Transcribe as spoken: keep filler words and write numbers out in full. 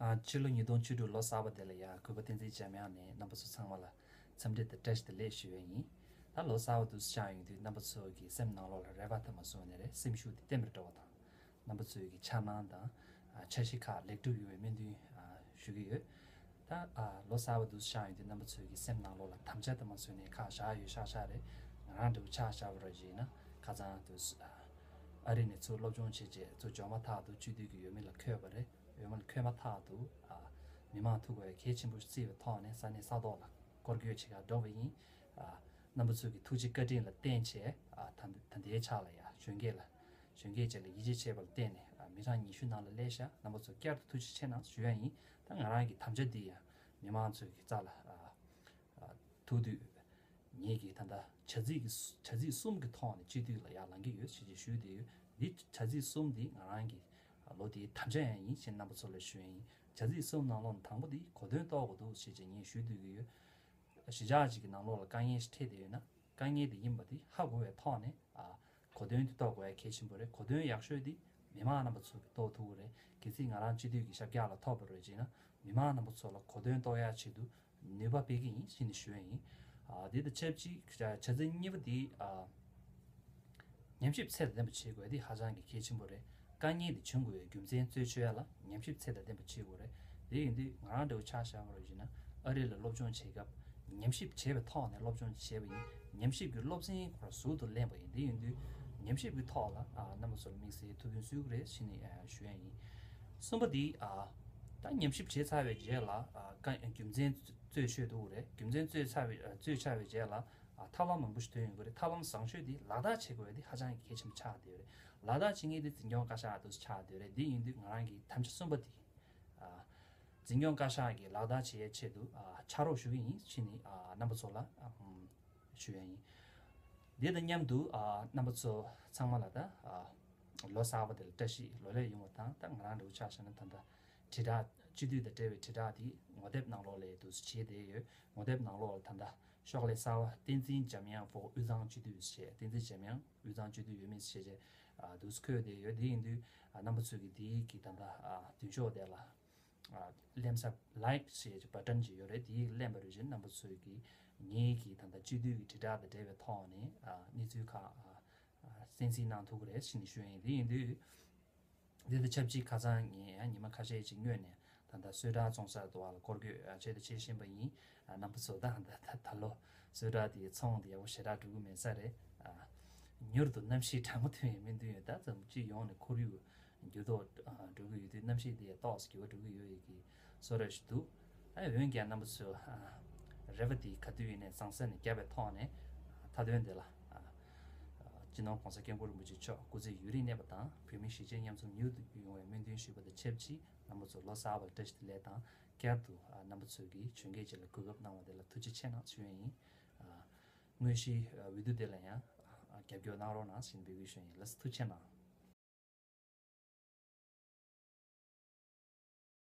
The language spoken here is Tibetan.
ཨ། ཕྱི་ལོ་ཉིས་སྟོང་བཅུ་དྲུག་ལོ་གསར་པ་དེ་ལ་ཡང་གུས་པ་བསྟན་འཛིན་འཇམ་དབྱངས་ནས་རྣམ་པ་ཚོ་ཚང་མ་ལ་འཚམས་འདྲི་དང་བཀྲ་ཤིས་བདེ་ལེགས་ཞུ་ཡས་ཡིན། ད་ལོ་གསར་པ་འདུག་སེ་ཆགས་ཡོང་དུས་རྣམ་པ་ཚོ་གི་སེམས་ནང་ལོགས་ལ་རེ་བ་དང་མ་བཟུང་ནས་རེ་སེམས་ཤུགས་དེ་བརྟན་པར་འགྲོ་བ་དང་། རྣམ་པ་ཚོའི་གི་འཆར་སྣང་དང་། ཨ། འཆར་གཞི་ཁག་ལེགས་གྲུབ་ཡོང་བའི་སྨོན་འདུན། ཨ། ཞུ་གི་ཡོད། ད། ཨ། ལོ་གསར་པ་འདུག་སེ་ཆགས་ཡོང་དུས་རྣམ་པ་ཚོའི་གི་སེམས་ནང་ལོགས་ལ་དམ་བཅའ་དང་མ་བཟུང་ནས་ཁག་བཞག་ཡོད་ཤག་ཤག་རེད། ང་རང་འདྲ་བོ་ཆ་བཞག་པ་རེད་བྱས་ན་ཁ་སང་དུས། ཨ། ཨ་རི་ནས་ཚུར་སློབ་སྦྱོང་བྱས་རྗེས་ཚུར་འབྱོར་མ་ཐག་ཏུ་སྤྱི་འཐུས་ཀྱི་འོས་མི་ལ་འཁོད་པ་རེད། འོས་མི་ལ་འཁོད་མ་ཐག་ཏུ། ཨ། མི་མང་ཐུགས་དགོས་གལ་ཆེན་པོ་བརྩིས་པའི་ཐོག་ནས་ས་གནས་ས་ཐོག་ལ་སྐོར་སྐྱོད་བྱེད་གར་འགྲོ་བ་ཡིན། ཨ། རྣམ་པ་ཚོའི་གི་ཐུགས་རྗེ་བཀའ་དྲིན་ལ་བརྟེན་བྱས། ཨ། ད་ད་ལྟའི་ཆ་ལ་ཡང་གཞོན་སྐྱེས་ལ། གཞོན་སྐྱེས་བཅས་ལ་ཡིད་ཆེས་བྱས་པ་ལ་བརྟེན་ནས། ཨ། མི་གྲངས་ཉི་ཤུ་ནང་ལ་སླེབས་ཤག་རྣམ་པ་ཚོ་བསྐྱར་དུ་ཐུགས་རྗེ་ཆེ་གནང་ཞུ་ཡ་ཡིན། ད་ང་རང་གི་དམ་བཅའ་འདི་ཡང་མི་མང་ཚོའི་གི་རྩ་ལ། ཨ། ཨ། ཐུག་དུས། ངེད་ཀྱིས་ད་ལྟ་བྱ་ཚིག་གི་བྱ་ཚིག་གསུམ་གྱི་ཐོག་ནས་སྤྱི་འཐུས་ལ་ཡར་ལངས་ཀྱི་ཡོད་ཞེས་ཀྱི་ཞུས་བསྡད་ཡོད། འདི་བྱ་ཚིག་གསུམ་འདི་ང་རང་གི་ལོ་དེའི་དམ་བཅའ་ཡང་ཡིན་ཞེས་རྣམ་པ་ཚོ་ལ་ཞུ་ཡ་ཡིན། བྱ་ཚིག་གསུམ་ནང་ལོགས་ནས་དང་པོ་འདི་གོ་དོན་རྟོགས་དགོས་འདུག་ཞེས་ཀྱི་ངས་ཞུས་སྡོད་ཀྱི་ཡོད། གཞིས་ཆགས་ཅིག་གི་ནང་ལོགས་ལ་དཀའ་ངལ་ཞིག་འཕྲད་བསྡད་ཡོད་ན། དཀའ་ངལ་དེ་ཡིན་པ་དེ་ཧ་གོ་བའི་ཐོག་ནས། ཨ། གོ་དོན་དེ་རྟོགས་དགོས་ཡ་གལ་ཆེན་པོ་རེད། གོ་དོན་ཡག་ཤོས་དེ་མི་མང་རྣམ་པ་ཚོ་གིས་རྟོགས་ཐུབ་ཀྱི་རེད། གལ་སྲིད་ང་རང་སྤྱི་འཐུས་ཀྱི་ཞབས་བཀྱག་ལ་ཐོབ་པ་རེད་ཅེ་ན། མི་མང་རྣམ་པ་ཚོ་ལ་གོ་དོན་རྟོགས་ཡ་ཆེད་དུ་ནུས་པ་སྤེལ་གྱི་ཡིན་ཞེས་ནས་ཞུ་ཡ་ཡིན། ཨ། དེ་དང་ཆབས་ཅིག་བྱ་ཚིག་གཉིས་པ་དེ། ཨ། ཉམས་ཞིབ་ཚད་དང་ལྡན་པ་བྱེད་དགོས་དེ་ཧ་ཅང་གི་གལ་ཆེན་པོ་རེད། དཀའ་ངལ་དེ་བྱུང་དགོས་པའི་རྒྱུ་མཚན་རྩད་ཆོད་ཡ་ལ་ཉམས་ཞིབ་ཚད་དང་ལྡན་པ་བྱེད་དགོས་རེད། དེ་ཡིན་དུས་ང་རང་འདྲ་བོ་ཆ་བཞག་པ་རེད་ཅེ་ན། ཨ་རི་ལ་སློབ་སྦྱོང་བྱེད་སྐབས་ཉམས་ཞིབ་བྱས་པའི་ཐོག་ནས་སློབ་སྦྱོང་བྱས་པ་ཡིན། ཉམས་ཞིབ་ཀྱི་སློབ་ཚན་ཁོ་རང་ཟུར་དུ་ལེན་པ་ཡིན། དེ་ཡིན་དུས་ཉམས་ཞིབ་ཀྱི་ཐོག་ལ། ཨ། རྣམ་པ་ཚོ་ལ་དམིགས་བསལ་ཐུགས་ཕན་གསོས་ཀྱི་རེད་ཞེས་ནས། ཨ། ཞུ་ཡ་ཡིན། གསུམ་པ་འདི། ཨ། ད་ཉམས་ཞིབ་བྱས་ཚར་བའི་རྗེས་ལ། ཨ། དཀའ། རྒྱུ་མཚན་རྩད་ཆོད་ཐུབ་ཀྱི་རེད། རྒྱུ་མཚན་རྩད་ཚར་བའི། ཨ། རྩད་ཆོད་པའི་རྗེས་ལ། ཨ། ཐབས་ལམ་མང་པོ་ཞིག་ཐོན་ཡོང་གི་རེད། ཐབས་ལམ་བཟང་ཤོས་འདི་ལག་བསྟར་བྱེད་དགོས་པ་འདི་ཧ་ཅང་གི་གལ་ཆེན་པོ་ཆགས་བསྡད་ཡོད་རེད། ལག་བསྟར་བྱེད་མཁན་འདི་འཛིན་སྐྱོང་བཀའ་ཤག་འདུག་སེ་ཆགས་བསྡད་ཡོད་རེད། འདི་ཡིན་དུས་ང་རང་གི་དམ་བཅའ་གསུམ་པ་འདི། ཨ། འཛིན་སྐྱོང་བཀའ་ཤག་གིས་ལག་བསྟར་བྱེད་ཡའི་ཆེད་དུ། ཨ། ཕྱག་རོགས་ཞུ་གི་ཡིན་ཞེས་ནས། ཨ། རྣམ་པ་ཚོ་ལ། ཨ། ཞུ་ཡ་ཡིན། འདི་དང་མཉམ་དུ། ཨ། རྣམ་པ་ཚོ་ཚང་མ་ལ་ད། ཨ། ལོ་གསར་པ་དེ་ལ་བཀྲ་ཤིས་ལོ་ལེགས་ཡོང་བ་དང་། ད་ང་རང་འདྲ་བོ་ཆ་བཞག་ན་ད་ལྟ་དྲིལ་བསྒྲགས། སྤྱི་འཐུས་དང་འབྲེལ་བའི་དྲིལ་བསྒྲགས་དེ་ངོ་དེབ་ནང་ལོགས་ལ་འདུག་སེ་བྱས་བསྡད་ཡོད། ངོ་དེབ་ནང་ལོགས་ལ་ད་ལྟ་ཤོག་ལྷེ་གསར་པ་བསྟན་འཛིན་འཇམ་དབྱངས་for དབུས་གཙང་སྤྱི་འཐུས་ཞེས། བསྟན་འཛིན་འཇམ་དབྱངས་དབུས་གཙང་སྤྱི་འཐུས་འོས་མི་ཞེས་བྱས། ཨ། འདུག་སེ་འཁོད་བསྡད་ཡོད། དེ་ཡིན་དུས། ཨ། རྣམ་པ་ཚོས་ཀྱིས་དེའི་གི་ད་ལྟ། ཨ། མདུན་ཤོག་དེ་ལ། ཨ། གླེང་ས་ལའིཀ་ཞེས་བ་ཊན་ཅིག་ཡོད་རེད། དེ་གླེང་པ་རེད་ཅེ་ན། རྣམ་པ་ཚོས་ཀྱིས་ངའི་གི་ད་ལྟ་སྤྱི་འཐུས་ཀྱི་དྲིལ་བསྒྲགས་དང་འབྲེལ་བའི་ཐོག་ནས། ཨ། གནས་ཚུལ་ཁག། ཨ། ཨ། གསན་གཟིགས་གནང་ཐུབ་ཀྱི་རེད་ཞེས་ནས་ཞུ་ཡ་ཡིན། དེ་ཡིན་དུས། འདི་དང་ཆབས་ཅིག་ཁ་སང་ངས་ཡང་ཉི་མ་ཁ་ཤས་ཅིག་སྔོན་ནས་ད་ལྟ་གསོལ་ཁྲག་བཙོང་སར་དུ་བ་ལ་སྐོར་སྐྱོད་བྱས་དང་བྱེད་བཞིན་པ་ཡིན། ཨ། རྣམ་པ་ཚོ་ད་ད་ད་ལོ་གསོལ་ཁྲག་དེ་ཚོང་དེ་ཡག་པོ་ཞེ་དྲག་འགྲོ་གི་མེད་ས་རེད། ཨ། མྱུར་དུ་གནམ་གཤིས་གྲང་མོ་ཐོན་ཡས་སྨོན་འདུན་ཡོད། ད་ཙམ་སྤྱི་ཡོངས་ནས་ཁོར་ཡུག་འགྱུར་ལྡོག་འགྲོ་གི་ཡོད་དུས། གནམ་གཤིས་དེ་ཏོག་ཙམ་འགྱུར་བ་འགྲོ་གི་ཡོད་ཡས་ཀྱི་བཟོ་འདྲ་ཞིག་འདུག་ཨ། འོན་ཀྱང་རྣམ་པ་ཚོས། ཨ། རེ་བ་དེ་ག་དུས་ཡིན་ནའི་ཟང་ཟིང་ནས་བརྒྱབ་པའི་ཐོག་ནས། ཨ། མཐའ་དོན་དེ་ལ། ཨ། སྤྱི་ནོར་༸གོང་ས་༸སྐྱབས་མགོན་རིན་པོ་ཆེ་མཆོག་སྐུ་ཚེ་ཡུན་རིང་གནས་པ་དང་། བོད་མི་གཞིས་བྱེས་མཉམ་འཛོམས་མྱུར་དུ་ཡོང་བའི་སྨོན་འདུན་ཞུས་པ་དང་ཆབས་ཅིག་རྣམ་པ་ཚོ་ལོ་གསར་པར་བཀྲ་ཤིས་བདེ་ལེགས་དང་། བསྐྱར་དུ། ཨ། རྣམ་པ་ཚོས་ཀྱིས་གཞོན་སྐྱེས་བཅས་ལ་གོ་སྐབས་གནང་བ་དེ་ལ་ཐུགས་རྗེ་ཆེ་གནང་ཞུ་ཡས་ཡིན། ཨ། དངོས་གཞིའི། ཨ། འོས་བསྡུ་དེ་ལ་ཡང་། ཨ། རྒྱབ་སྐྱོར་གནང་རོགས་གནང་ཞེས་འབོད་སྐུལ་ཞུ་ཡས་ཡིན། ལགས་སོ། ཐུགས་རྗེ་ཆེ་གནང་།